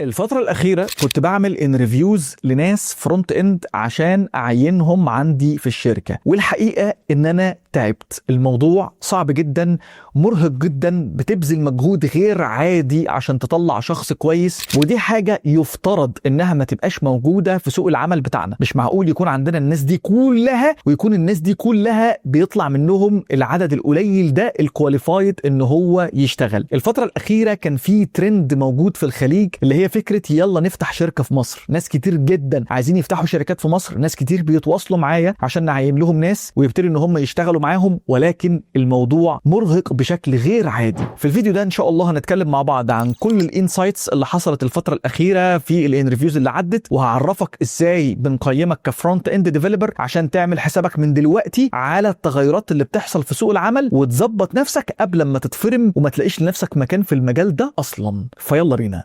الفترة الأخيرة كنت بعمل interviews لناس front end عشان أعينهم عندي في الشركة، والحقيقة إن أنا تعبت. الموضوع صعب جدا، مرهق جدا، بتبذل مجهود غير عادي عشان تطلع شخص كويس، ودي حاجة يفترض إنها ما تبقاش موجودة في سوق العمل بتاعنا. مش معقول يكون عندنا الناس دي كلها ويكون الناس دي كلها بيطلع منهم العدد القليل ده ال qualified إن هو يشتغل. الفترة الأخيرة كان في ترند موجود في الخليج اللي هي فكرة يلا نفتح شركة في مصر. ناس كتير جدا عايزين يفتحوا شركات في مصر، ناس كتير بيتواصلوا معايا عشان نعين لهم ناس ويبتدوا ان هم يشتغلوا معاهم، ولكن الموضوع مرهق بشكل غير عادي. في الفيديو ده ان شاء الله هنتكلم مع بعض عن كل ال insights اللي حصلت الفترة الأخيرة في ال interviews اللي عدت، وهعرفك ازاي بنقيمك ك front end developer عشان تعمل حسابك من دلوقتي على التغيرات اللي بتحصل في سوق العمل وتظبط نفسك قبل ما تتفرم وما تلاقيش لنفسك مكان في المجال ده اصلا. فيلا بينا.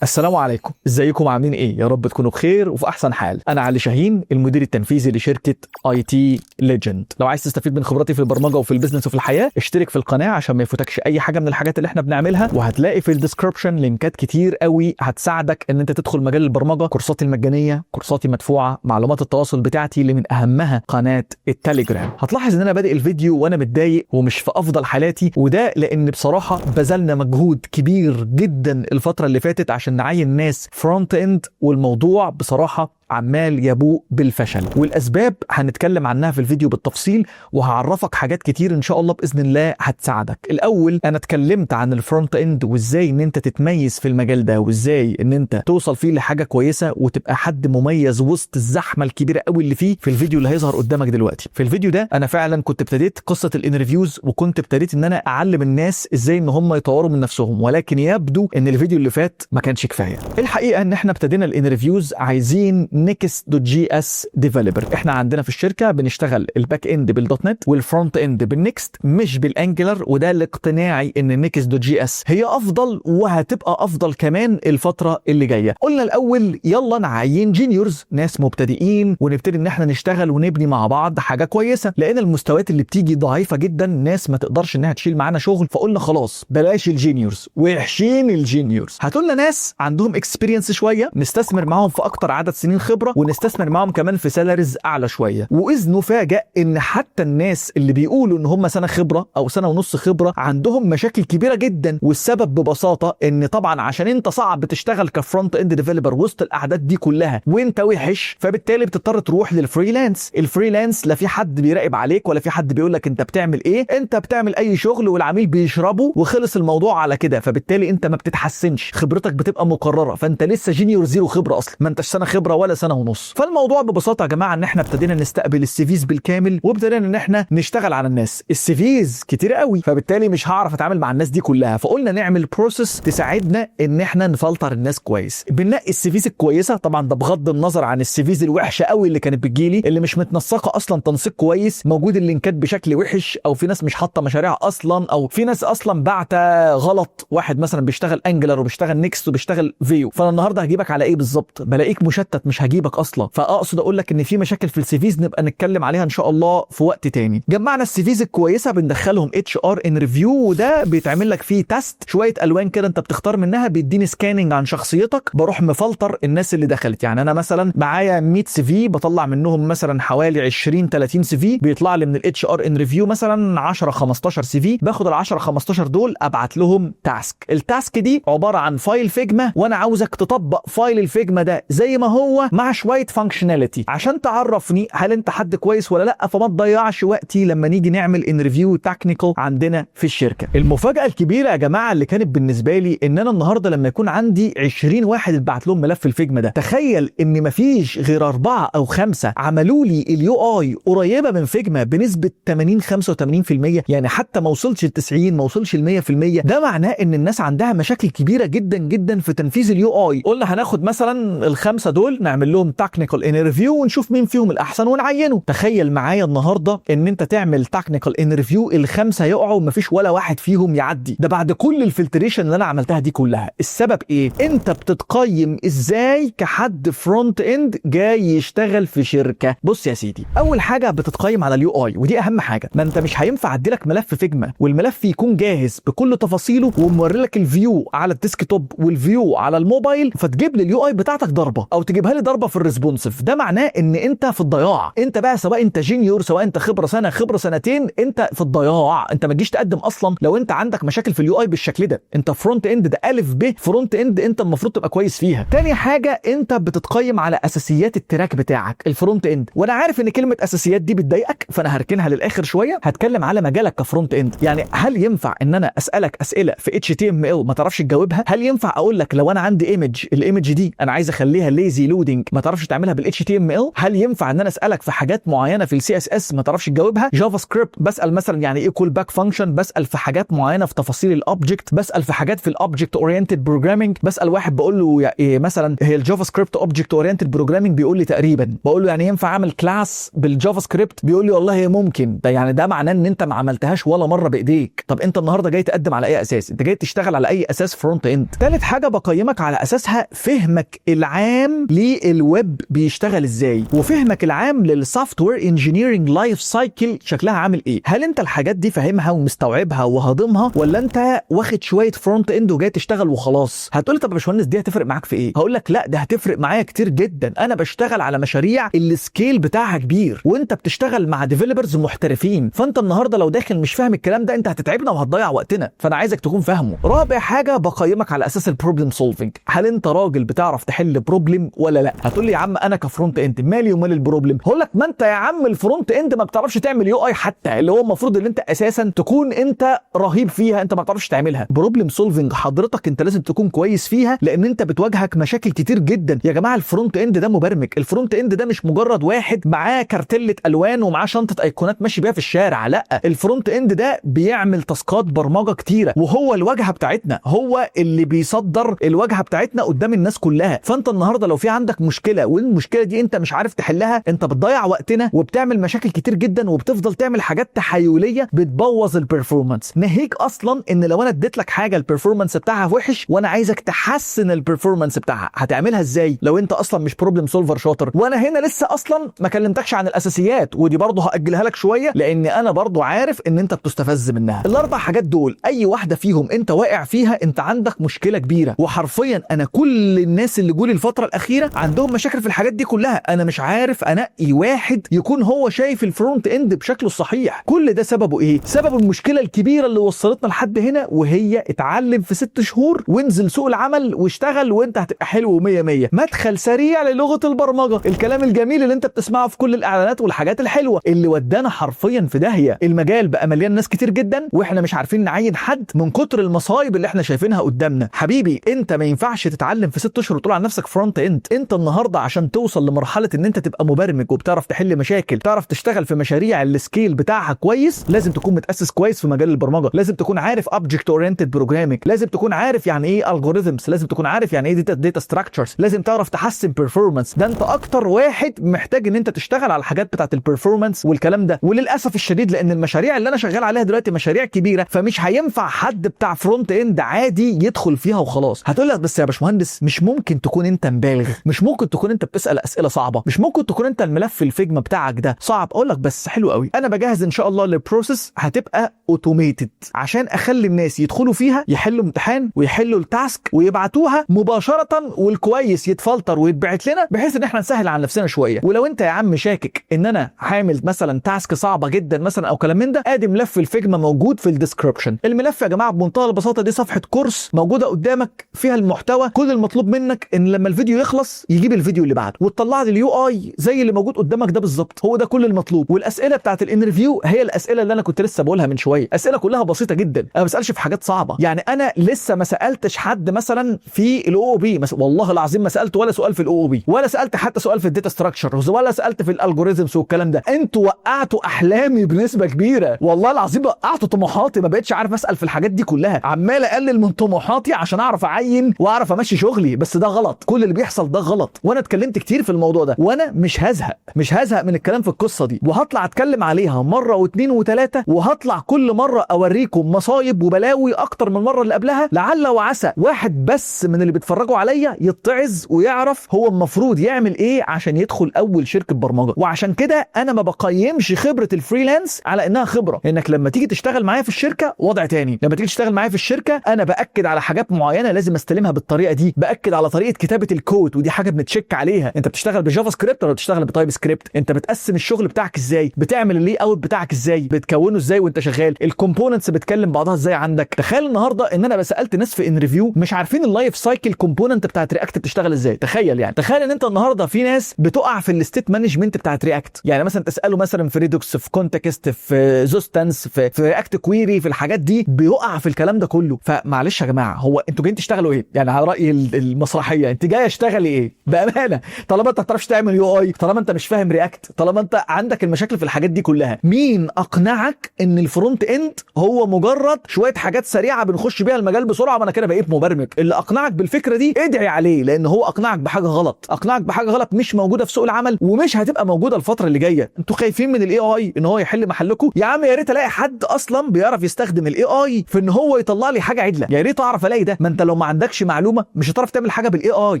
السلام عليكم، ازيكم؟ عاملين ايه؟ يا رب تكونوا بخير وفي احسن حال. انا علي شاهين، المدير التنفيذي لشركة IT Legend. لو عايز تستفيد من خبراتي في البرمجة وفي ال business وفي الحياه، اشترك في القناة عشان ما يفوتكش اي حاجة من الحاجات اللي احنا بنعملها، وهتلاقي في ال description لينكات كتير قوي هتساعدك ان انت تدخل مجال البرمجه، كورساتي المجانيه، كورساتي المدفوعه، معلومات التواصل بتاعتي اللي من اهمها قناة التليجرام. هتلاحظ ان انا بادئ الفيديو وانا متضايق ومش في افضل حالاتي، وده لان بصراحة بذلنا مجهود كبير جدا الفترة اللي فاتت عشان نعين ناس front end، والموضوع بصراحة عمال يبوء بالفشل، والاسباب هنتكلم عنها في الفيديو بالتفصيل، وهعرفك حاجات كتير ان شاء الله باذن الله هتساعدك. الاول انا اتكلمت عن ال front end وازاي ان انت تتميز في المجال ده، وازاي ان انت توصل فيه لحاجة كويسة وتبقى حد مميز وسط الزحمة الكبيرة قوي اللي فيه، في الفيديو اللي هيظهر قدامك دلوقتي. في الفيديو ده انا فعلا كنت ابتديت قصة ال interviews، وكنت ابتديت ان انا اعلم الناس ازاي ان هم يطوروا من نفسهم، ولكن يبدو ان الفيديو اللي فات ما كانش كفاية. الحقيقة ان احنا ابتدينا ال interviews عايزين Next.js developer. احنا عندنا في الشركة بنشتغل ال back end بال .NET وال front end بال Next مش بال Angular، وده لاقتناعي ان Next.js هي افضل وهتبقى افضل كمان الفترة اللي جاية. قلنا الاول يلا نعين juniors، ناس مبتدئين، ونبتدي ان احنا نشتغل ونبني مع بعض حاجة كويسه، لان المستويات اللي بتيجي ضعيفة جدا، ناس ما تقدرش انها تشيل معانا شغل. فقلنا خلاص بلاش ال juniors، وحشين ال juniors، هاتوا لنا ناس عندهم experience شوية نستثمر معاهم في اكتر عدد سنين خبره، ونستثمر معاهم كمان في salaries اعلى شويه. واذ نفاجئ ان حتى الناس اللي بيقولوا ان هم سنة خبره او سنة ونص خبره عندهم مشاكل كبيرة جدا، والسبب ببساطة ان طبعا عشان انت صعب تشتغل ك front end developer وسط الاعداد دي كلها وانت وحش، فبالتالي بتضطر تروح لل freelance. ال freelance لا في حد بيراقب عليك ولا في حد بيقول لك انت بتعمل ايه، انت بتعمل اي شغل والعميل بيشربه وخلص الموضوع على كده. فبالتالي انت ما بتتحسنش، خبرتك بتبقى مكرره، فانت لسه junior zero خبره اصلا، ما انتش سنة خبره ولا سنة ونص. فالموضوع ببساطة يا جماعة ان احنا ابتدينا نستقبل ال CVs بالكامل، وابتدينا ان احنا نشتغل على الناس. ال CVs كتير قوي، فبالتالي مش هعرف اتعامل مع الناس دي كلها، فقلنا نعمل process تساعدنا ان احنا نفلتر الناس كويس. بننقي ال CVs الكويسه، طبعا ده بغض النظر عن ال CVs الوحشة قوي اللي كانت بتجيلي، اللي مش متنسقه اصلا تنسيق كويس، موجود اللينكات بشكل وحش، او في ناس مش حاطه مشاريع اصلا، او في ناس اصلا بعته غلط. واحد مثلا بيشتغل Angular وبيشتغل Next وبيشتغل Vue، فانا النهارده هجيبك على ايه بالظبط؟ بلاقيك مشتت، مش هجيبك اصلا. فاقصد اقول لك ان في مشاكل في ال CVs نبقى نتكلم عليها ان شاء الله في وقت تاني. جمعنا ال CVs الكويسه، بندخلهم HR interview، وده بيتعمل لك فيه test، شوية الوان كده انت بتختار منها، بيديني scanning عن شخصيتك، بروح مفلتر الناس اللي دخلت. يعني انا مثلا معايا 100 CV، بطلع منهم مثلا حوالي 20 30 CV، بيطلع لي من ال HR interview مثلا 10 15 CV، باخد ال 10 15 دول ابعت لهم task. ال task دي عبارة عن file Figma، وانا عاوزك تطبق file ال Figma ده زي ما هو مع شوية functionality عشان تعرفني هل انت حد كويس ولا لا، فما تضيعش وقتي لما نيجي نعمل interview technical عندنا في الشركة. المفاجاة الكبيرة يا جماعة اللي كانت بالنسبة لي ان انا النهارده لما يكون عندي 20 واحد اتبعت لهم ملف ال Figma ده، تخيل ان مفيش غير اربعة او خمسة عملوا لي ال UI قريبه من Figma بنسبة 80 85%، يعني حتى ما وصلش ل 90، ما وصلش ل 100%. ده معناه ان الناس عندها مشاكل كبيرة جدا جدا في تنفيذ ال UI. قلنا هناخد مثلا الخمسة دول نعمل ونعمل لهم technical interview ونشوف مين فيهم الاحسن ونعينه. تخيل معايا النهارده ان انت تعمل technical interview، الخمسة يقعوا ومفيش ولا واحد فيهم يعدي، ده بعد كل ال filtration اللي انا عملتها دي كلها. السبب ايه؟ انت بتتقيم ازاي كحد front end جاي يشتغل في شركة؟ بص يا سيدي، اول حاجة بتتقيم على ال UI، ودي اهم حاجه. ما انت مش هينفع اديلك ملف Figma والملف يكون جاهز بكل تفاصيله وموري لك ال view على ال desktop وال view على الموبايل، فتجيب لي ال UI بتاعتك ضربه او تجيبها لي ضربه في ال responsive. ده معناه ان انت في الضياع. انت بقى سواء انت junior، سواء انت خبره سنه، خبره سنتين، انت في الضياع. انت ما تجيش تقدم اصلا لو انت عندك مشاكل في ال UI بالشكل ده. انت front end، ده الف ب front end، انت المفروض تبقى كويس فيها. تاني حاجه، انت بتتقيم على اساسيات ال track بتاعك ال front end. وانا عارف ان كلمة اساسيات دي بتضايقك، فانا هركنها للاخر شويه. هتكلم على مجالك ك front end. يعني هل ينفع ان انا اسالك اسئلة في HTML ما تعرفش تجاوبها؟ هل ينفع اقول لك لو انا عندي image، ال image دي انا عايز اخليها lazy loading، ما تعرفش تعملها بال HTML؟ هل ينفع ان انا اسالك في حاجات معينة في ال CSS ما تعرفش تجاوبها؟ JavaScript، بسال مثلا يعني ايه callback function، بسال في حاجات معينة في تفاصيل ال object، بسال في حاجات في ال object oriented programming. بسال واحد بقول له إيه مثلا هي ال JavaScript object oriented programming؟ بيقول لي تقريبا. بقول له يعني ينفع اعمل class بال JavaScript؟ بيقول لي والله ممكن. ده يعني ده معناه ان انت ما عملتهاش ولا مرة بايديك. طب انت النهارده جاي تقدم على اي اساس؟ انت جاي تشتغل على اي اساس front end؟ ثالث حاجة بقيمك على اساسها فهمك العام للويب بيشتغل ازاي، وفهمك العام لل software engineering life cycle شكلها عامل ايه. هل انت الحاجات دي فاهمها ومستوعبها وهاضمها، ولا انت واخد شوية front end وجاي تشتغل وخلاص؟ هتقولي طب يا باشمهندس دي هتفرق معاك في ايه؟ هقول لك لا، ده هتفرق معايا كتير جدا. انا بشتغل على مشاريع ال scale بتاعها كبير، وانت بتشتغل مع developers محترفين، فانت النهارده لو داخل مش فاهم الكلام ده انت هتتعبنا وهتضيع وقتنا، فانا عايزك تكون فاهمه. رابع حاجة بقيمك على اساس ال problem solving. هل انت راجل بتعرف تحل problem ولا لا؟ هتقول لي يا عم انا ك front end مالي ومال ال problem؟ هقول لك ما انت يا عم ال front end ما بتعرفش تعمل UI حتى، اللي هو المفروض ان انت اساسا تكون انت رهيب فيها، انت ما بتعرفش تعملها. problem solving حضرتك انت لازم تكون كويس فيها، لان انت بتواجهك مشاكل كتير جدا. يا جماعة ال front end ده مبرمج، ال front end ده مش مجرد واحد معاه كارتله الوان ومعاه شنطه ايقونات ماشي بيها في الشارع، لا، ال front end ده بيعمل task ات برمجة كتيره، وهو الواجهة بتاعتنا، هو اللي بيصدر الواجهة بتاعتنا قدام الناس كلها. فانت النهارده لو في عندك مشكلة والمشكلة دي انت مش عارف تحلها، انت بتضيع وقتنا وبتعمل مشاكل كتير جدا، وبتفضل تعمل حاجات تحايليه بتبوظ ال performance. ناهيك اصلا ان لو انا اديت لك حاجة ال performance بتاعها وحش وانا عايزك تحسن ال performance بتاعها، هتعملها ازاي لو انت اصلا مش problem solver شاطر؟ وانا هنا لسه اصلا ما كلمتكش عن الاساسيات، ودي برضه هاجلها لك شوية لان انا برضه عارف ان انت بتستفز منها. الاربع حاجات دول اي واحدة فيهم انت واقع فيها انت عندك مشكلة كبيره. وحرفيا انا كل الناس اللي جولي الفترة الاخيرة عندهم مشاكل في الحاجات دي كلها. انا مش عارف انقي واحد يكون هو شايف ال front end بشكله الصحيح. كل ده سببه ايه؟ سبب المشكلة الكبيرة اللي وصلتنا لحد هنا، وهي اتعلم في 6 شهور وانزل سوق العمل واشتغل وانت هتبقى حلو ومية مية. مدخل سريع للغة البرمجه، الكلام الجميل اللي انت بتسمعه في كل الاعلانات والحاجات الحلوة اللي ودانا حرفيا في داهيه. المجال بقى مليان ناس كتير جدا واحنا مش عارفين نعين حد من كتر المصايب اللي احنا شايفينها قدامنا. حبيبي انت ما ينفعش تتعلم في 6 اشهر وتقول على نفسك front end. انت النهارده عشان توصل لمرحلة ان انت تبقى مبرمج وبتعرف تحل مشاكل، تعرف تشتغل في مشاريع ال scale بتاعها كويس، لازم تكون متاسس كويس في مجال البرمجه، لازم تكون عارف object oriented programming، لازم تكون عارف يعني ايه algorithms، لازم تكون عارف يعني ايه data structures، لازم تعرف تحسن performance. ده انت اكتر واحد محتاج ان انت تشتغل على الحاجات بتاعت ال performance والكلام ده. وللاسف الشديد لان المشاريع اللي انا شغال عليها دلوقتي مشاريع كبيره، فمش هينفع حد بتاع front end عادي يدخل فيها وخلاص. هتقول لك بس يا باشمهندس مش ممكن تكون انت مبالغ، مش ممكن تكون انت بتسال اسئلة صعبه، مش ممكن تكون انت الملف ال Figma بتاعك ده صعب. اقول لك بس حلو قوي، انا بجهز ان شاء الله ل process هتبقى automated عشان اخلي الناس يدخلوا فيها يحلوا امتحان ويحلوا ال task ويبعتوها مباشره، والكويس يتفلتر ويتبعت لنا، بحيث ان احنا نسهل على نفسنا شويه. ولو انت يا عم شاكك ان انا حامل مثلا task صعبة جدا مثلا او كلام من ده، ادي ملف ال Figma موجود في ال description. الملف يا جماعة بمنتهى البساطة دي صفحة كورس موجودة قدامك فيها المحتوى. كل المطلوب منك ان لما الفيديو يخلص يجيب الفيديو اللي بعده وتطلع لي ال UI زي اللي موجود قدامك ده بالظبط. هو ده كل المطلوب. والاسئلة بتاعت ال interview هي الاسئلة اللي انا كنت لسه بقولها من شويه، اسئلة كلها بسيطة جدا. انا ما بسالش في حاجات صعبه، يعني انا لسه ما سالتش حد مثلا في ال OOP، والله العظيم ما سالت ولا سؤال في ال OOP، ولا سالت حتى سؤال في ال data structure، ولا سالت في ال algorithms والكلام ده. انتوا وقعتوا احلامي بنسبة كبيره، والله العظيم وقعتوا طموحاتي، ما بقتش عارف اسال في الحاجات دي كلها. عمال اقلل من طموحاتي عشان اعرف اعين واعرف امشي شغلي، بس ده غلط. كل اللي بيحصل ده غلط. غلط. وانا اتكلمت كتير في الموضوع ده، وانا مش هزهق، مش هزهق من الكلام في القصة دي، وهطلع اتكلم عليها مرة واثنين وثلاثة، وهطلع كل مرة اوريكم مصايب وبلاوي اكتر من المرة اللي قبلها، لعل وعسى واحد بس من اللي بيتفرجوا عليا يتعظ ويعرف هو المفروض يعمل ايه عشان يدخل اول شركة برمجة. وعشان كده انا ما بقيمش خبره ال freelance على انها خبره، انك لما تيجي تشتغل معايا في الشركة وضع تاني. لما تيجي تشتغل معايا في الشركة انا باكد على حاجات معينة لازم استلمها بالطريقة دي، باكد على طريقه كتابه الكود، ودي حاجة بنتشيك عليها. انت بتشتغل ب JavaScript ولا بتشتغل ب TypeScript؟ انت بتقسم الشغل بتاعك ازاي؟ بتعمل ال layout بتاعك ازاي؟ بتكونه ازاي وانت شغال؟ ال components بتكلم بعضها ازاي عندك؟ تخيل النهارده ان انا بسالت ناس في interview مش عارفين ال life cycle component بتاعت React بتشتغل ازاي. تخيل يعني، تخيل ان انت النهارده في ناس بتقع في ال state management بتاعت React. يعني مثلا تساله مثلا في Redux، في context، في Zustand، في React Query، في الحاجات دي بيقع في الكلام ده كله. فمعلش يا جماعة، هو انتوا جايين تشتغلوا ايه؟ يعني على راي المسرحية، انت جاي اشتغلي ايه بامانه؟ طالما انت ما بتعرفش تعمل UI، طالما انت مش فاهم React، طالما انت عندك المشاكل في الحاجات دي كلها، مين اقنعك ان ال front end هو مجرد شوية حاجات سريعة بنخش بيها المجال بسرعة وانا كده بقيت مبرمج؟ اللي اقنعك بالفكرة دي ادعي عليه، لان هو اقنعك بحاجة غلط، اقنعك بحاجة غلط مش موجودة في سوق العمل ومش هتبقى موجودة الفترة اللي جاية. انتوا خايفين من ال AI ان هو يحل محلكم؟ يا عم يا ريت الاقي حد اصلا بيعرف يستخدم ال AI في ان هو يطلع لي حاجة عدله، يا ريت اعرف الاقي ده. ما انت لو ما عندكش معلومة مش هتعرف تعمل حاجة بال AI.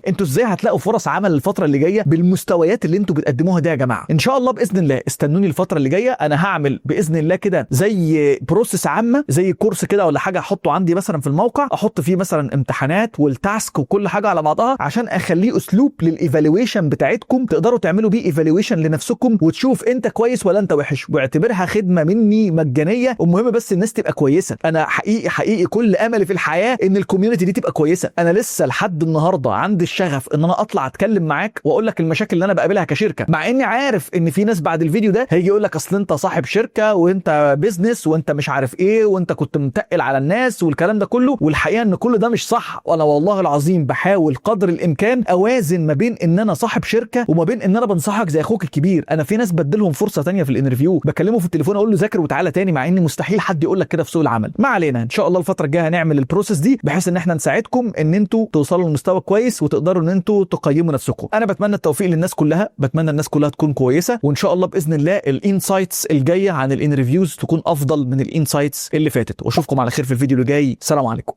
انتوا ازاي هتلاقوا فرص عمل الفترة اللي جاية بالمستويات اللي انتوا بتقدموها دي يا جماعة؟ ان شاء الله باذن الله استنوني الفترة اللي جاية، انا هعمل باذن الله كده زي process عامة، زي course كده ولا حاجة، احطه عندي مثلا في الموقع، احط فيه مثلا امتحانات وال task وكل حاجة على بعضها، عشان اخليه اسلوب لل evaluation بتاعتكم، تقدروا تعملوا بيه evaluation لنفسكم وتشوف انت كويس ولا انت وحش. واعتبرها خدمة مني مجانية، المهم بس الناس تبقى كويسة. انا حقيقي حقيقي كل املي في الحياة ان ال community دي تبقى كويسة. انا لسه لحد النهارده عندي الشغف ان انا اطلع اتكلم معاك واقول لك المشاكل اللي انا بقابلها كشركة، مع اني عارف ان في ناس بعد الفيديو ده هيجي يقول لك اصل انت صاحب شركة وانت business وانت مش عارف ايه وانت كنت متقل على الناس والكلام ده كله، والحقيقة ان كل ده مش صح. وانا والله العظيم بحاول قدر الامكان اوازن ما بين ان انا صاحب شركة وما بين ان انا بنصحك زي اخوك الكبير. انا في ناس بدلهم فرصة تانية في ال interview، بكلمه في التليفون اقول له ذاكر وتعالى تاني، مع ان مستحيل حد يقول لك كده في سوق العمل. ما علينا، ان شاء الله الفترة الجاية هنعمل ال process دي بحيث ان احنا نساعدكم ان انتوا توصلوا لمستوى كويس وتقدروا ان انتوا تقيموا نفسكم. انا بتمنى التوفيق للناس كلها، بتمنى الناس كلها تكون كويسة، وان شاء الله باذن الله ال insights الجاية عن ال interviews تكون افضل من ال insights اللي فاتت. واشوفكم على خير في الفيديو اللي جاي. سلام عليكم.